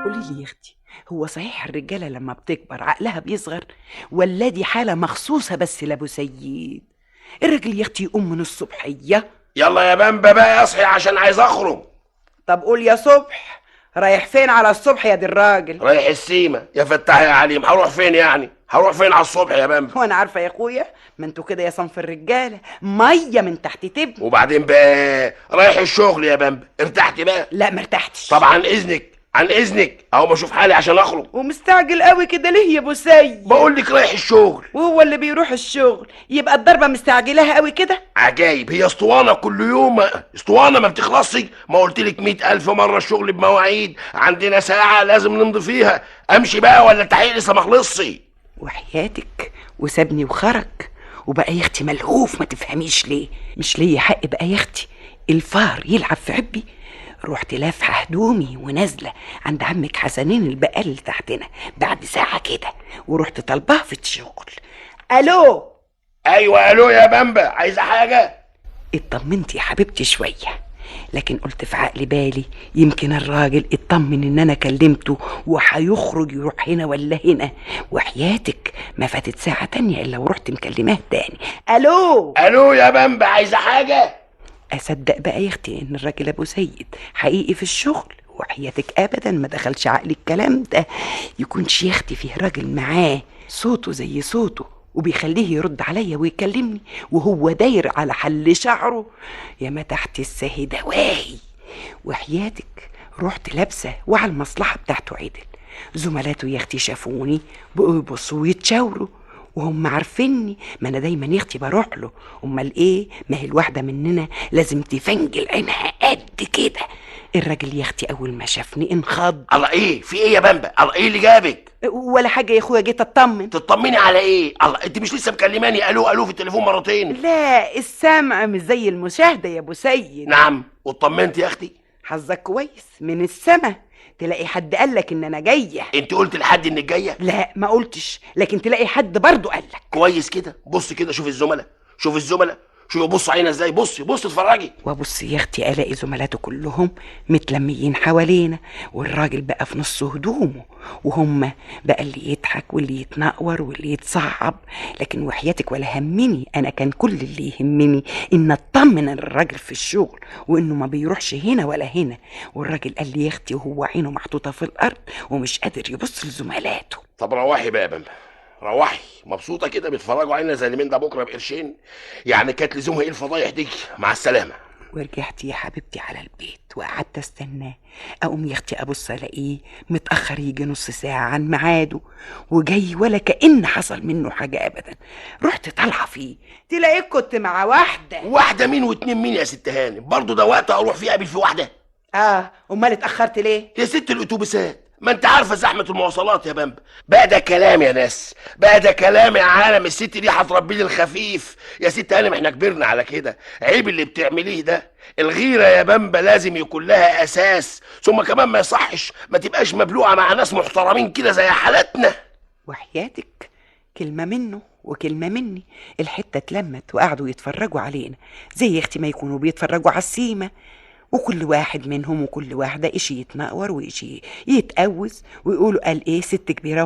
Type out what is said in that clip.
قولي لي يا اختي، هو صحيح الرجالة لما بتكبر عقلها بيصغر ولا دي حاله مخصوصة بس لابو سيد؟ الراجل يا اختي يقوم من الصبحية، يلا يا بامبا بقى اصحي عشان عايز اخرج. طب قول يا صبح، رايح فين على الصبح يا دي الراجل؟ رايح السيما يا فتاح يا عليم. هروح فين يعني؟ هروح فين على الصبح يا بامبا؟ وانا عارفه يا اخويا، ما انتوا كده يا صنف الرجالة مية من تحت تبن. وبعدين بقى رايح الشغل يا بامبا، ارتحتي بقى؟ لا ما ارتحتش. طب عن اذنك، عن اذنك اهو بشوف حالي عشان اخرج. ومستعجل قوي كده ليه يا ابو سيد؟ بقول لك رايح الشغل. وهو اللي بيروح الشغل يبقى الضربة مستعجلاها قوي كده؟ عجايب، هي اسطوانة كل يوم، اسطوانة ما بتخلصش. ما قلت لك 100,000 مرة الشغل بمواعيد، عندنا ساعة لازم نمضي فيها. امشي بقى ولا التحقيق لسه ما خلصش؟ وحياتك وسابني وخرج، وبقى يا اختي ملهوف ما تفهميش ليه. مش ليا حق بقى يا اختي الفار يلعب في عبي. رحت لافحه هدومي ونازلة عند عمك حسنين البقال اللي تحتنا بعد ساعة كده، ورحت طالباه في الشغل. الو. ايوه الو يا بامبا، عايزه حاجة؟ اطمنت يا حبيبتي شوية، لكن قلت في عقل بالي يمكن الراجل اطمن ان انا كلمته وهيخرج يروح هنا ولا هنا. وحياتك ما فاتت ساعة تانية الا ورحت مكلماه تاني. الو. الو يا بامبا، عايزه حاجة؟ اصدق بقى يا اختي ان الراجل ابو سيد حقيقي في الشغل، وحياتك ابدا ما دخلش عقلي الكلام ده. يكونش يا اختي فيه راجل معاه صوته زي صوته وبيخليه يرد عليا ويكلمني وهو داير على حل شعره يا ما تحت الساهي دواهي. وحياتك رحت لابسه وعلى المصلحة بتاعته عدل. زملاته يا اختي شافوني بقوا يبصوا ويتشاوروا وهم عارفيني، ما انا دايما يا اختي بروح له. امال ايه، ما هي الواحدة مننا لازم تفنجل عينها قد كده. الراجل يا اختي اول ما شافني انخض. الله، ايه في ايه يا بامبا؟ الله، ايه اللي جابك؟ ولا حاجة يا اخويا، جيت اطمن. تطمني على ايه؟ الله، انت مش لسه مكلماني الو الو في التليفون مرتين؟ لا السمع مش زي المشاهدة يا ابو سيد. نعم، واطمنت يا اختي؟ حظك كويس من السما تلاقي حد قالك ان انا جاية. انت قلت لحد انك جاية؟ لا ما قلتش، لكن تلاقي حد برضه قالك. كويس كده، بص كده، شوف الزملاء، شوف الزملاء، شوف بص علينا ازاي، بصي بصي اتفرجي. وابص يا اختي الاقي زملاته كلهم متلميين حوالينا، والراجل بقى في نص هدومه، وهم بقى اللي يضحك واللي يتنقور واللي يتصعب. لكن وحياتك ولا همني، انا كان كل اللي يهمني ان اطمن الراجل في الشغل وانه ما بيروحش هنا ولا هنا. والراجل قال لي يا اختي وهو عينه محطوطة في الارض ومش قادر يبص لزملاته. طب روحي بقى يا بامبا، روحي. مبسوطة كده بيتفرجوا علينا زي اللي من ده بكره بقرشين؟ يعني كانت لزومها ايه الفضايح دي؟ مع السلامة. ورجعت يا حبيبتي على البيت وقعدت استناه. اقوم يا اختي ابص الاقيه متاخر يجي نص ساعة عن ميعاده وجاي ولا كأن حصل منه حاجة ابدا. رحت طالعه فيه تلاقيك كنت مع واحدة. واحدة مين واتنين مين يا ست هانم؟ برضه ده وقت اروح فيه قابل في واحدة؟ اه، امال اتاخرت ليه؟ يا ست الاتوبيسات، ما انت عارفه زحمة المواصلات يا بامبا. بقى ده كلام يا ناس، بقى ده كلام يا عالم. الست دي هتربي لي الخفيف يا ست هانم، احنا كبرنا على كده. عيب اللي بتعمليه ده. الغيرة يا بامبا لازم يكون لها اساس، ثم كمان ما يصحش ما تبقاش مبلوعه مع ناس محترمين كده زي حالتنا. وحياتك كلمة منه وكلمه مني الحتة اتلمت وقعدوا يتفرجوا علينا زي اختي ما يكونوا بيتفرجوا على السيمه. وكل واحد منهم وكل واحدة إشي يتنقور وإشي يتقوز ويقولوا قال إيه ست كبيرة